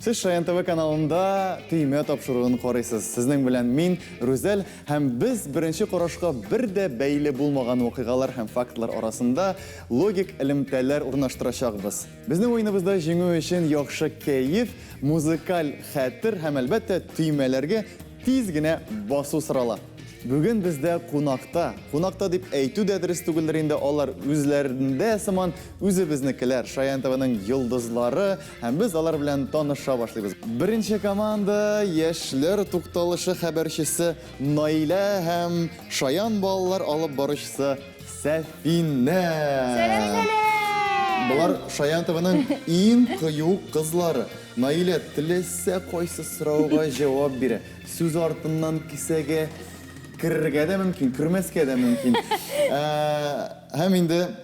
Сез Шаян ТВ каналында Төймә тапшыруын карыйсыз. Сезнең белән мин, Рүзәл, һәм без беренче карашка бер дә бәйле булмаган вакыйгалар һәм фактлар арасында логик элемтәләр урнаштырачакбыз. Безнең уеныбызда җиңү өчен яхшы кәеф, музыкаль хәтер һәм, әлбәттә, төймәләргә тиз генә басу сорала. Бүген бездә кунакта, кунакта дип әйтү дә дөрес түгелдер инде, алар үзләрендә сыман үзебезнекеләр, Шаян ТВның йолдызлары, һәм без алар белән таныша башлыйбыз. Беренче команда, Яшьләр тукталышы хәбәрчесе Наилә һәм Шаян балалар алып баручысы Сәфинә. Сәлам, сәлам! Болар Шаян ТВның иң кыю кызлары. Наилә теләсә кайсы сорауга җавап бирә. Сүз артыннан кесәгә керергә дә мөмкин, кермәскә дә мөмкин. Һәм инде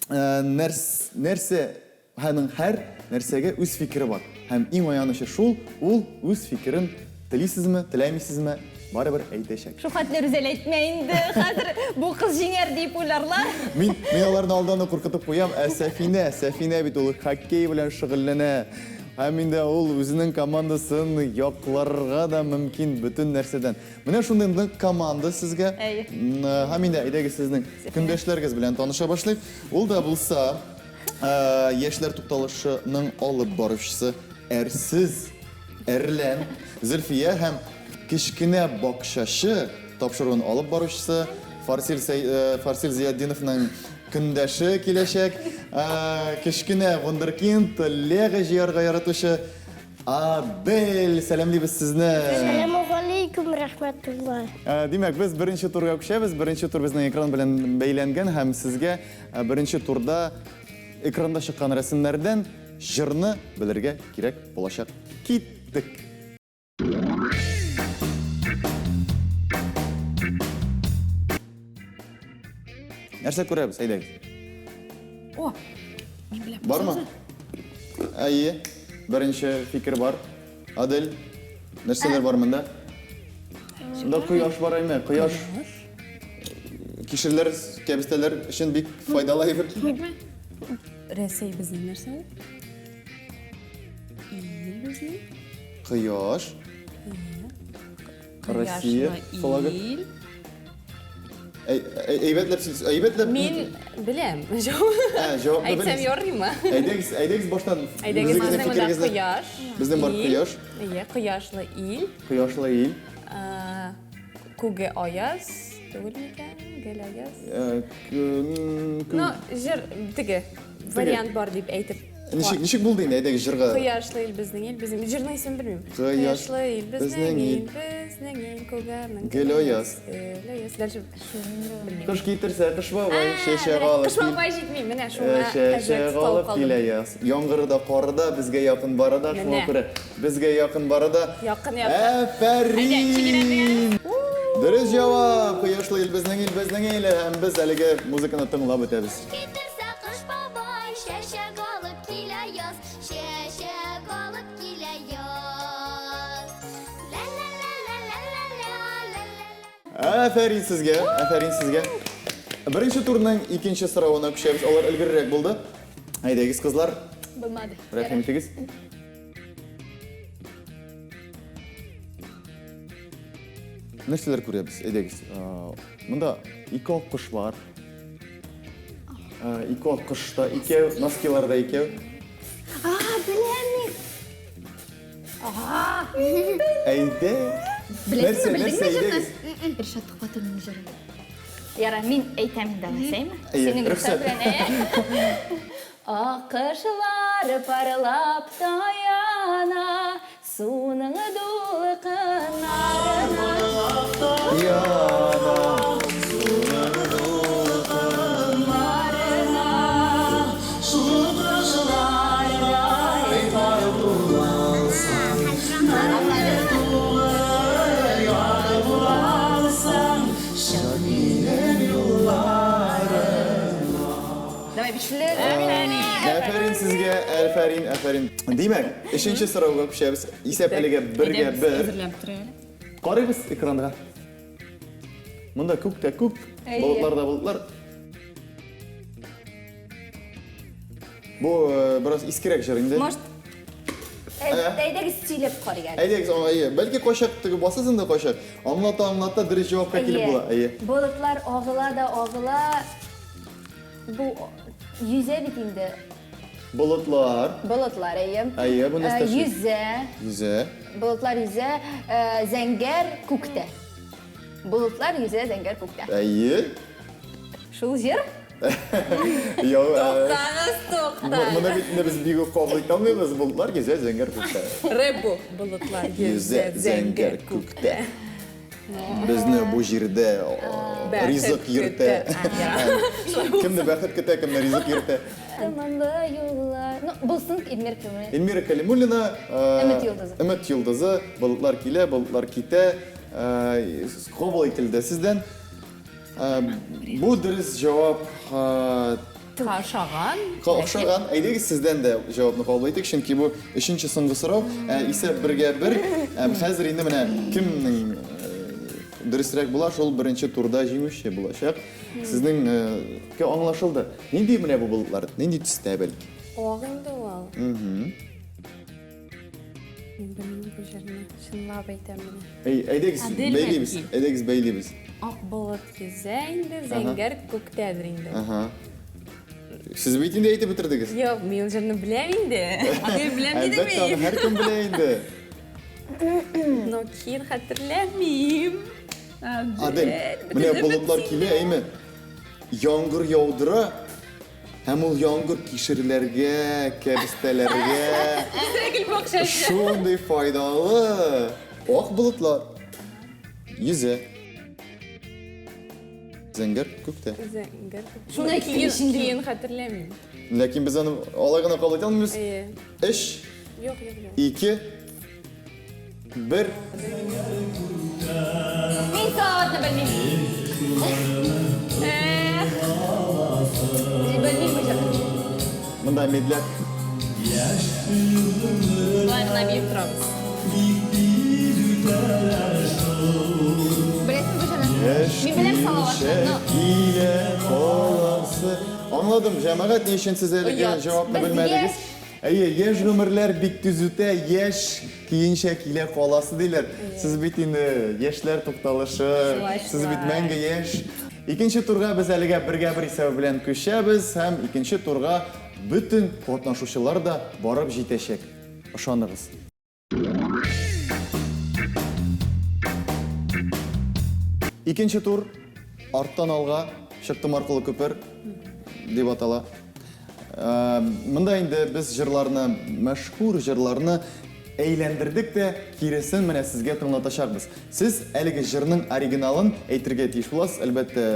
нәрсә, аның һәр нәрсәгә үз фикере бар. Һәм иң аянычы шул, ул үз фикерен телисезме, теләмисезме, барыбер әйтәчәк. Шул хәтле Рүзәл әйтмә инде, хәзер бу кыз җиңәр дип уйларлар. Мин, мин аларны алдан ук куркытып куям. Ә Сәфинә, Сәфинә бит ул хоккей белән шөгыльләнә. Һәм инде ул үзенең командасын якларга да мөмкин бөтен нәрсәдән. Менә шундый нык команда сезгә. Әйе. Һәм инде әйдәгез сезнең көндәшләрегез белән таныша башлыйк. Ул да булса, Яшьләр тукталышының алып баручысы Әрсез Әрлән, Зөлфия һәм Кечкенә бакчачы тапшыруын алып баручысы Фарсил Фарсил Зиятдиновның көндәше киләчәк. Кечкенә вундеркинд, лего җыярга яратучы Адель, сәламлибез сезне. Сәламүгаләйкүм рәхмәтулла. Димәк, без беренче турга күчәбез. Беренче тур безнең экран белән бәйләнгән һәм сезгә беренче турда экранда чыккан рәсемнәрдән җырны белергә кирәк булачак. Киттек! Нәрсә күрәбез, әйдәгез. О, мин беләм. Бармы? Әйе, беренче фикер бар. Адель, нәрсәләр бар монда? Монда кояш бар әйме? Кояш. Кишерләр, кәбестәләр өчен бик файдалы әйбер. Рәсәй безнең нәрсә ул? Ил безнең. Кояш. Россия флагы. Ил. Әйбәтләп, әйбәтләп. Мин беләм. Җавапны Әйтсәм ярыймы? Әйдәгез, әйдәгез баштан. Әйдәгез, безнең монда кояш. Безнең бар кояш. Әйе, кояшлы ил. Кояшлы ил. Күге аяз түгел микән? Гел аяз. Ну, җыр теге вариант бар дип әйтеп. Ничек, ничек булды инде, әйдәгез җырга. Кояшлы ил безнең ил, безнең җырның исемен белмим. Кояшлы ил безнең ил, безнең ил күгәрнең. Гел аяз. Гел аяз. Дальше белмим. Кыш китерсә, кыш бабай, чәчәк алып. Кыш бабай җитми, менә шуңа чәчәк алып килә яз. Яңгыры да, кары да безгә якын бары да, шуңа күрә безгә якын бары да. Якын якын. Афәрин! Дөрес җавап! Кояшлы ил безнең ил, безнең ил һәм без әлеге музыканы тыңлап үтәбез. Китерсә кыш бабай, чәчәк алып килә яз, чәчәк алып килә яз. Ла-ла-ла-ла-ла-ла-ла-ла. Афәрин сезгә, афәрин сезгә. Беренче турның икенче соравына күчәбез. Алар өлгеррәк булды. Әйдәгез, кызлар. Булмады. Рәхим итегез. Нәрсәләр күрәбез? Әйдәгез. Монда ике аккош бар. Ике аккош та икәү, носкилар да икәү. А, беләм мин. Әйдә. Беләсеңме, Нәрсә, белдеңме нәрсә, җырны? әйдәгез. Ришат Тухватуллинның җыры. Яра, мин әйтәм инде алайса, әйме? Әйе, Синең рөхсәт рөхсәт. белән, әйе. Аккошлар парлап таяна, Суның дулкыннарына. Яна, суның дулкыннарына. Шул кошлардай пар булалсаң, Мәңге тугры яр булалсаң, Чык минем юлларыма. Давай, бишле. Афәрин сезгә, афәрин, афәрин. Димәк, өченче сорауга күчәбез. Исәп әлегә бергә бер. Әзерләнеп тор әле. Карыйбыз экранга. Монда күк тә күк, болытлар да болытлар. Бу э, бераз искерәк җыр инде. Может, Э, Әйдәгез сөйләп карыйк әле. Әйдәгез, әйе. Бәлки кайчак теге басасың да кайчак. Аңлата аңлата дөрес җавапка килеп була. Әйе. Болытлар агыла да агыла. Бу йөзә бит инде. Болытлар. Болытлар, әйе. Әйе, бу нәрсә? Йөзә. Йөзә. Болытлар йөзә, зәңгәр күктә. Болытлар йөзә зәңгәр күктә. Әйе. Шул җыр? Туктагыз, туктагыз. Моны бит инде без бик үк кабул итә алмыйбыз. Болытлар йөзә зәңгәр күктә. Рэп бу. Болытлар йөзә зәңгәр күктә. Безне бу җирдә ризык йөртә. Кемне бәхет көтә, кемне ризык йөртә. Томанлы юллар. Ну, булсын Эльмира Калимуллина. Эльмира Калимуллина. Өмет йолдызы. Өмет йолдызы. Болытлар килә, болытлар китә. Кабул ителде сездән. Бу дөрес җавап. Ошаган. Ошаган. Әйдәгез сездән дә җавапны кабул итик, чөнки бу өченче соңгы сорау. Исәп бергә бер. Хәзер инде менә кемнең дөресрәк була, шул беренче турда җиңүче булачак. Сезнең аңлашылды. Нинди менә бу болытлар? Нинди төстә бәлки? Ак инде ул. Мин белмим бу җырны, чынлап әйтәм менә. Әй, әйдәгез, бәйлибез, әйдәгез, бәйлибез. Ак болыт йөзә инде, зәңгәр күктәдер инде. Ага. Сез бит инде әйтеп бетердегез. Юк, мин ул җырны беләм инде. Адель беләм дидем Әлбәттә, аны һәркем белә инде. Но кин хәтерләмим. Адель, менә болытлар килә, әйме? Яңгыр яудыра, Һәм ул яңгыр кишерләргә, кәбестәләргә шундый файдалы. Ак болытлар йөзә. Зәңгәр күктә. Зәңгәр. Шуны киен, киен хәтерләмим. Ләкин без аны алай гына кабул итә алмыйбыз. Өч, Юк, юк, юк. ике, Бер. Мин Салаватны белмим. Эх. Белмим бу җырны. Монда медляк. Болай гына биеп торабыз. Беләсең бу җырны? Мин беләм Салаватны, но Килә каласы. Аңладым, җәмәгать, ни өчен сез әлеге җавапны белмәдегез? Әйе, яшь гомерләр бик тиз үтә, яшь көенчә килә каласы диләр. Сез бит инде яшьләр тукталышы, сез бит мәңге яшь. Икенче турга без әлегә бергә-бер исәбе белән күчәбез һәм икенче турга бөтен катнашучылар да барып җитәчәк. Ышаныгыз. Икенче тур арттан алга чыктым аркылы күпер дип атала. Э, монда инде без җырларны, мәшһүр җырларны әйләндердек тә, киресен менә сезгә тыңлатачакбыз. Сез әлеге җырның оригиналын әйтергә тиеш буласыз, әлбәттә,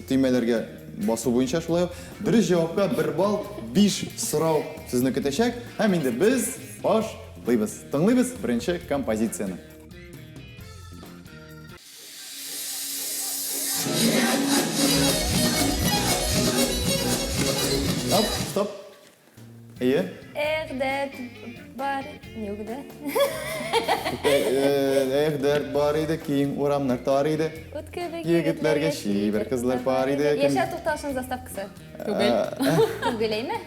төймәләргә басу буенча шулай ук. Дөрес җавапка 1 балл, 5 сорау сезне көтәчәк. Һәм инде без баш Тыңлыйбыз. Тыңлыйбыз беренче композицияне. Стоп, стоп. Әйе. Эх, дәрт бар. Юк да. Эх, дәрт бар иде, киң урамнар тар иде. Ут кебек егетләргә чибәр кызлар бар иде. Яшә тукталышның заставкасы. Түгел. Түгел, әйме?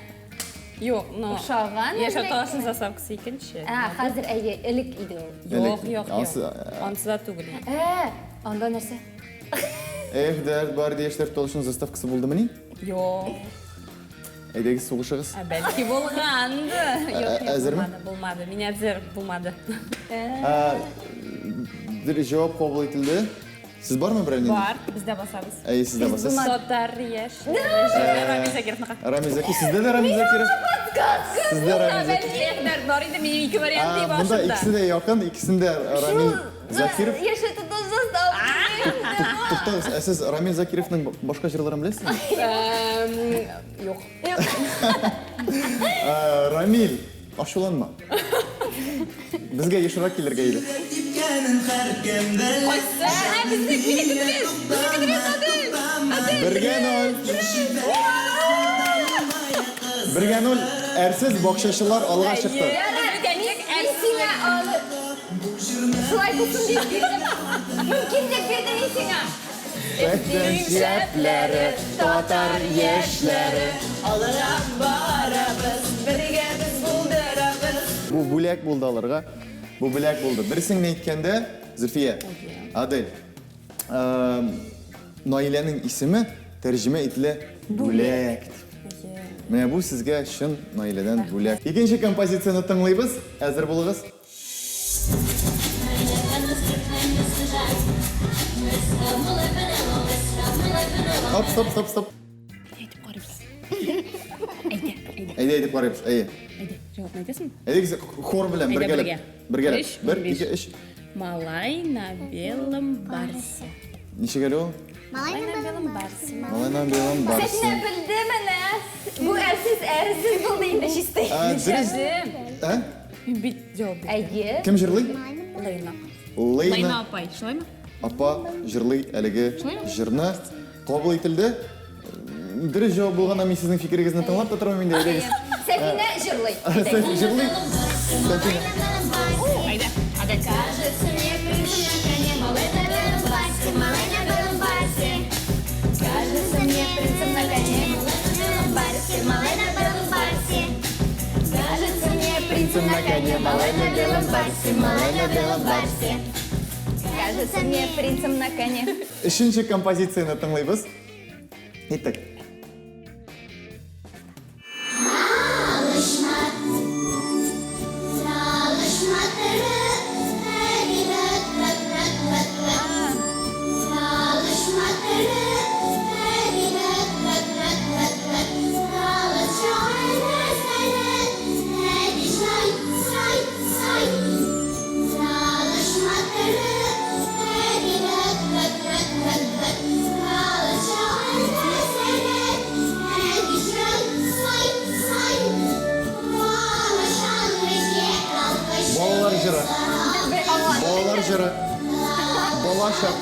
Юк, но Ошаган. Яшәү талашын заставкасы икенче. Ә, хәзер әйе, элек иде ул. Юк, юк, юк. Ансы да түгел. Ә, анда нәрсә? Эх, дәрт бар иде яшьләр талашын заставкасы булдымыни? Юк. Әйдәгез сугышыгыз. Ә, бәлки булгандыр. Юк, юк, әзерме? булмады, булмады. Мин әзер, булмады. Дөрес җавап кабул ителде. Сез бармы берәр нинди? Бар, без дә басабыз. Әйе, сез дә басасыз. Татар яшь. Рамил Закировныкы. Рамил Закиров, сездә дә Рамил Закиров? Сездә Рамил Закиров. Бәлки, бар инде минем ике вариант дип Монда башымда. икесе дә якын, икесен дә Рамил Закиров. Яшә Туктагыз, ә сез Рамил Закировның башка җырларын беләсезме? Юк. Рамил, Ачуланма. Безгә ешрак килергә иде. Бергә ноль. Бергә ноль. Әрсез бакчачылар алга чыкты. Шулай булсын дип бирдем. Мөмкинлек бирдем мин сиңа. Бәктән шәпләре, татар яшьләре. Алырак барабыз, бергә без булдырабыз. Бу бүләк булды аларга. Бу бүләк булды. Дөресен генә әйткәндә, Зөлфия, Адель, Наиләнең исеме тәрҗемә ителә бүләк дип. Менә бу сезгә чын Наиләдән бүләк. Икенче композицияне тыңлыйбыз. Әзер булыгыз. Стоп, стоп, стоп, стоп. Әйтеп карыйбыз. Әйдә, әйдә. Әйдә, әйтеп карыйбыз. Әйе. Әйдә, җавапны әйтәсеңме? Әйдәгез хор белән Әйдә, бергәләп. бергә. Бергәләп. Өч, Бер, унбиш. ике, өч. Малай на белом барсе. Ничек әле ул? Малай на белом барсе. Малай на белом барсе. Сәфинә белде менә. Бу әрсез, әрсез булды инде чистый. Ә, дөрес. Ә? Мин бит җавап бирдем. Әйе. Кем җырлый? Лейна. Лейна Лейна апай, шулаймы? апа җырлый әлеге җырны. Кабул ителде. Дөрес җавап булганда мин сезнең фикерегезне тыңлап та тормыйм инде, әйдәгез. Сәфинә җырлый. Сәфинә җырлый. Сәфинә. Әйдә, Адель. Кажется мне принцем на коне, малай на белом барсе, малай на белом барсе. Кажется мне принцем на коне, малай на белом барсе, малай на белом барсе. Кажется мне принцем на коне, малай на белом барсе, малай на белом барсе. Кажется мне принцем на коне. Өченче композицияне тыңлыйбыз. Киттек. Балалар җыры. Балалар җыры. Бала чак.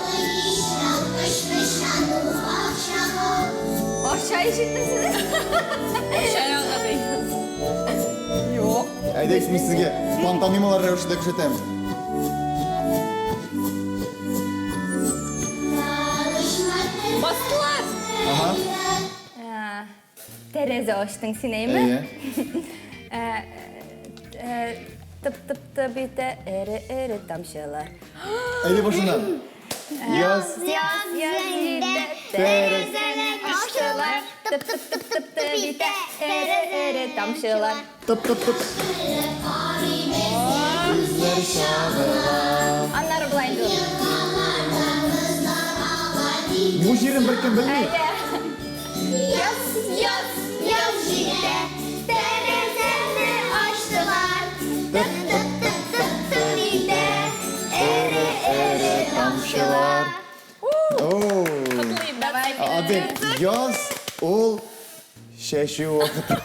Арча ишеттем сезне. Юк. Әйдәгез, мин сезгә пантомималар рәвешендә күрсәтәм. Бастылар. Ага. Тәрәзә ачтың син, әйме? Әйе. Тып тып тып итә эре-эре тамчылар. Әйдә башыннан. Яз. Яз җитә, Тәрәзәне ачтылар. Тып тып тып тып тып итә эре-эре тамчылар. Тып тып тып. Күзләр чагыла. Аннары болай инде ул. Бу җирен беркем белми. Әйдә. Яз, яз, яз җитә, тәрәзәне ачтылар. Тып тып тып тып тып итә, эре эре тамчылар. Оу. Давай. Адель, яз ул чәчү вакыты.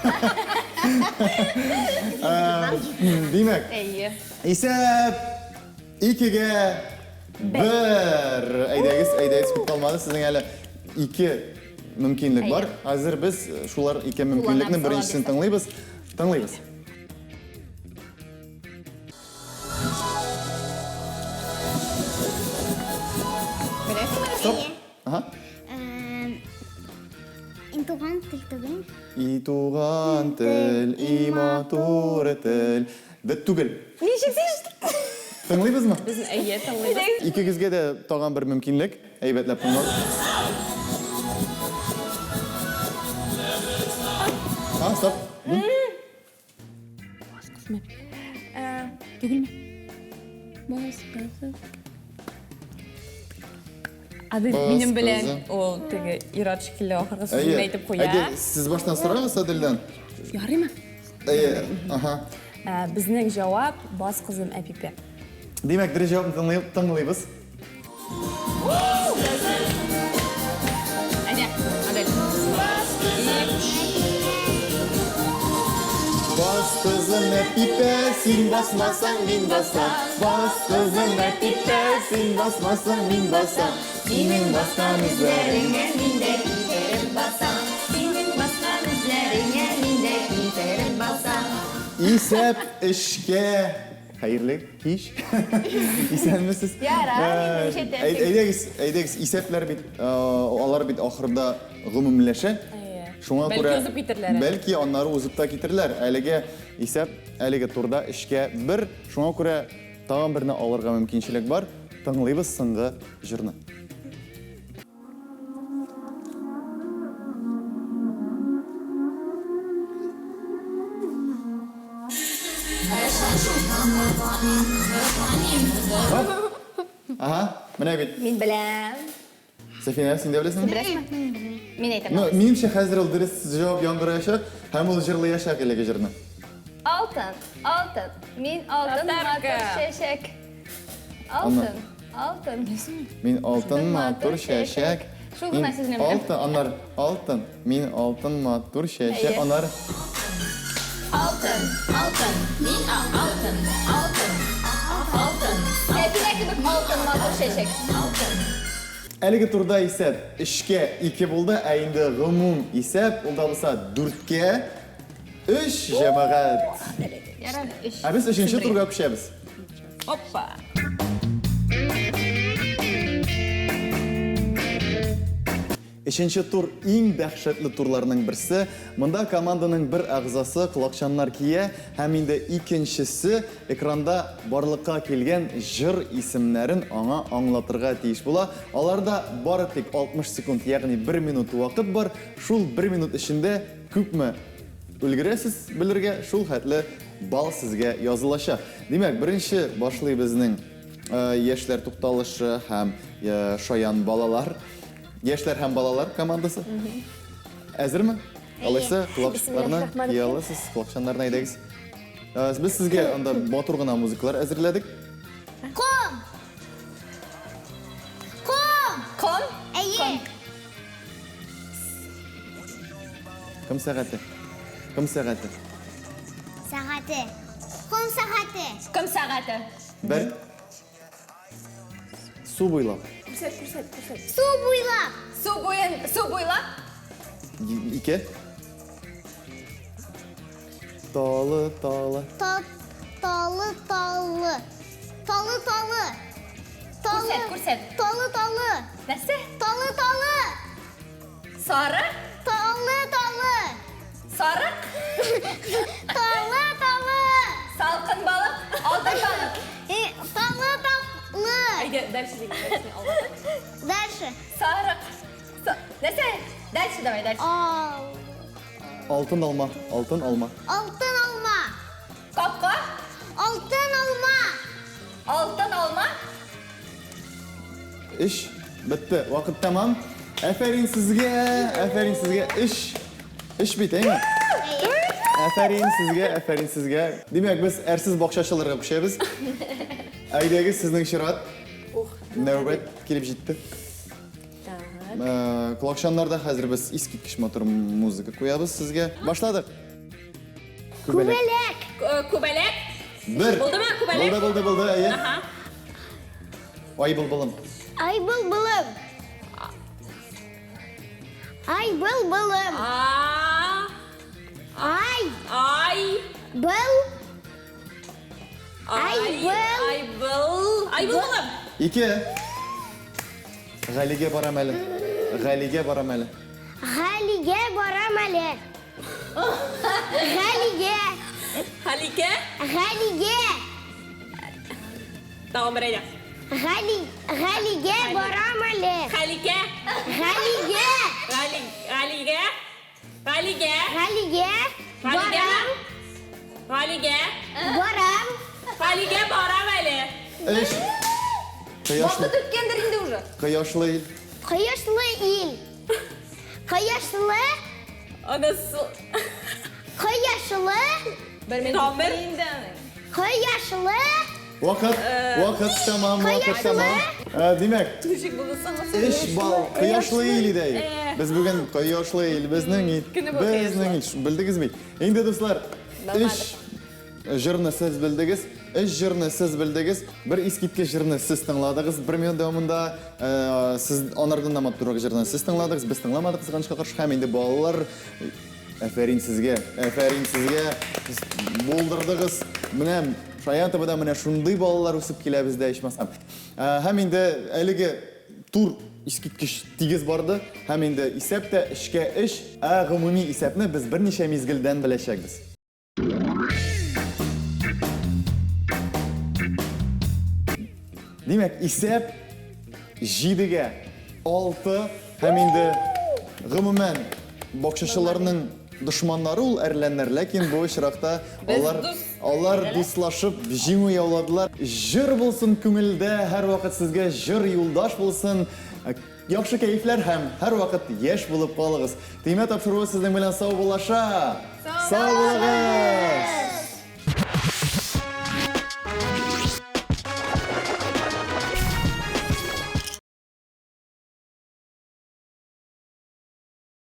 Димәк, Әйе. исәп икегә бер. Әйдәгез, әйдәгез, күп калмады. Сезнең әле ике мөмкинлек бар. Хәзер без шулар ике мөмкинлекнең беренчесен тыңлыйбыз. Тыңлыйбыз. Стоп. Ага. И туган тел түгел. И туган тел, и матур тел. Бет түгел. Ничек син? Тыңлыйбызмы? Без әйе тыңлыйбыз. Икегезгә дә тагын бер мөмкинлек. Әйбәтләп тыңлап. А, стоп. Түгелме? Бас кызы. Адель Бас минем белән кызы. ул теге ир-ат шикелле ахыргы сүзен Әйе. әйтеп куя. Әйдә, сез баштан сорагыз Аделдән. Ярыймы? Әйе, аһа. Безнең җавап бас кызым Әпипә. Димәк, дөрес җавапны тыңлый- тыңлыйбыз. Әйдә, Адель. Бас кызым Әпипә, син басмасаң, мин басам. Бас кызым Әпипә, син басмасаң, мин басам. Синең баскан эзләреңә мин дә китереп басам. Синең баскан эзләреңә мин дә китереп басам. Исәп эшкә. Хәерле кич. Исәнмесез. Ярар, инде ничә Әйдәгез, әйдәгез, исәпләр бит, алар бит ахырда гомумиләшә. Әйе. Шуңа Бәлки күрә узып китерләр әле. Бәлки аннары узып та китерләр. Әлегә исәп әлеге турда өчкә бер. Шуңа күрә тагын берне алырга мөмкинчелек бар. Тыңлыйбыз соңгы җырны. Ага, менә бит. Мин беләм. Сәфинә, син дә беләсеңме? Беләсеңме? Мин әйтәм. Ну, минемчә хәзер ул дөрес җавап яңгыраячак һәм ул җырлаячак әлеге җырны. Алтын, алтын, мин алтын Татарка. матур чәчәк. Алтын, алтын. Мин алтын матур чәчәк. Шул гына Мин сүзне беләм. Алтын, аннары алтын, мин алтын матур чәчәк, Әйе. аннары Алтын, алтын, мин алтын, алтын, алтын, Сәфинә кебек алтын матур чәчәк. алтын. Әлеге турда исәп өчкә ике булды, ә инде гомум исәп ул да булса дүрткә өч, җәмәгать. Ярар, өч. Ә без өченче турга күчәбез. Опа! Өченче тур иң дәһшәтле турларның берсе. Монда команданың бер әгъзасы колакчаннар кия һәм инде икенчесе экранда барлыкка килгән җыр исемнәрен аңа аңлатырга тиеш була. Аларда бары тик 60 секунд, ягъни бер минут вакыт бар. Шул бер минут эчендә күпме өлгерәсез белергә, шул хәтле балл сезгә язылачак. Димәк, беренче башлый безнең яшьләр тукталышы һәм шаян балалар. Яшьләр һәм балалар командасы. Әзерме? Алайса, колакчыкларны кия аласыз, колакчаннарны әйдәгез. Без сезгә анда матур гына музыкалар әзерләдек. Ком! Ком! Ком? Әйе. Кем сәгате? Кем сәгате? Сәгате. Ком сәгате. Ком сәгате. Бер. Су буйлап. Күрсәт, күрсәт, күрсәт. Су буйлап. Су буен, су буйлап. Ике. Талы, талы. Та, талы, талы. Талы, талы. Талы. Күрсәт, күрсәт. Талы, талы. Нәрсә? Талы, талы. Сары? Талы, талы. Сарык? Талы, талы. Салкын балык? Алтын балык? Талы, талы. Әйдә, дальше дигән, дальше алга. Дальше. Сарык. Нәрсә? Дальше давай, дальше. Ал. Алтын алма, алтын алма. Алтын алма. Капка? Алтын алма. Алтын алма? Эш бетте, вакыт тәмам. Әфәрин сезгә, әфәрин сезгә. Эш, эш бит, әйме? Әфәрин сезгә, әфәрин сезгә. Димәк, без әрсез бакчачыларга күчәбез. Әйдәгез, сезнең чират. Нәүбәт килеп җитте. Колакчаннарда хәзер без искиткеч матур музыка куябыз сезгә. Башладык. Күбәләк. Күбәләк. Бер. Булдымы, күбәләк? Булды, булды, булды, әйе. Ага. Ай былбылым. Ай былбылым. Ай былбылым. А. Ай Ай. был. Ай был. Ай был. Ай былбылым. Ике. Галигә барам әле. Галигә барам әле. Галигә барам әле. Галигә. Халикә. Галигә. Тагын бер әйдә. Гали, Галигә барам әле. Халикә. Галигә. Гали, Галигә. Галигә. Галигә. Галигә. Барам. Галигә. Барам. Галигә барам әле. Өч. Кояшлы. Вакыт үткәндер инде уже. Кояшлы ил. Кояшлы ил. Кояшлы. Анасы. Кояшлы. Бер минут. Тамыр. Кояшлы. Вакыт, вакыт тәмам, вакыт Кояшлы. тәмам. Димәк, Ничек булды соң? өч балл. Кояшлы ил иде. Без бүген кояшлы ил, безнең ил. Көне буе Безнең ил. Белдегез бит. Инде дуслар, өч җырны сез белдегез, өч җырны сез белдегез, бер искиткеч җырны сез тыңладыгыз. Бер минут дәвамында сез анардан да матуррак җырны сез тыңладыгыз, без тыңламадык кызганычка каршы. Һәм инде балалар, әфәрин сезгә, әфәрин сезгә, булдырдыгыз. Менә Шаян ТВда менә шундый балалар үсеп килә бездә ичмасам. Һәм инде әлеге тур искиткеч тигез барды. Һәм инде исәп тә өчкә өч, ә гомуми исәпне без берничә мизгелдән беләчәкбез. Димәк, исәп 7-гә 6 һәм инде гомумән бакчачыларның дошманнары ул әрләннәр, ләкин бу очракта алар алар дуслашып җиңү яуладылар. Җыр булсын күңелдә, һәрвакыт сезгә җыр юлдаш булсын. Яхшы кәефләр һәм һәрвакыт яшь булып калыгыз. Төймә тапшыруы сезнең белән саубуллаша. Сау булыгыз!